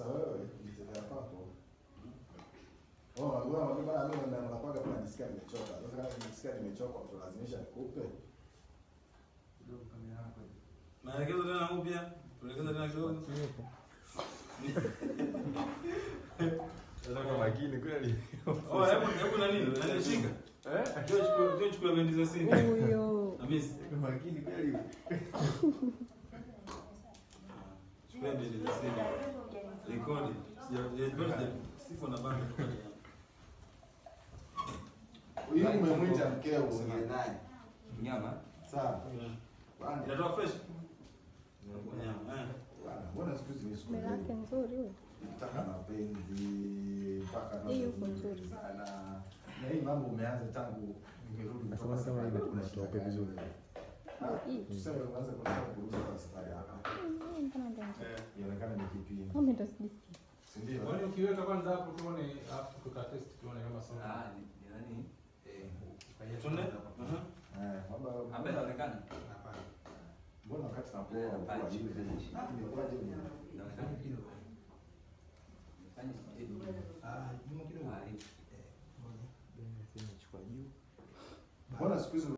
Sasa wewe jitetea kwako. Oh, wewe bwana, mimi ndio nakuaga pale nisikia nimechoka. Sasa kama nisikia nimechoka utalazimisha nikupe. Maelekezo tena upya. Tuelekeze tena kidogo. Nataka makini kweli. Oh, hebu nani? Nani shika? Eh? Njoo chukua bendi za simu. Huyo. Hamisi. Makini kweli. Chukua bendi za simu. Rekodi. Sija siko na bando kutoka jana. Huyu umemwita mkeo uongee naye. Nyama. Sawa. Bwana, Inatoa fresh? Nyama. Eh. bwana, mbona siku hizi ni siku Mbele yake nzuri huyo. Ukitaka mapenzi mpaka na Hii yuko nzuri. sana. Na hii mambo umeanza tangu nimerudi kutoka Nasema kama safari. ile Kuna shida matope gani? vizuri. Hii. Tuseme umeanza kutoka kurudi kwa safari hapa. Mbona ndo nzuri. Ionekana ni kipindi. Kama ndo sijisi. Si ndio? Kwani ukiweka kwanza hapo tuone, alafu tuta test tuone kama sawa. Ah, ni nani? Eh, Tunde? Mhm. Eh, kwamba Ambaye inaonekana. Hapana. mbona wakati nakuoa ulikuwa hivi? Imekuwaje? Inaonekana kidogo.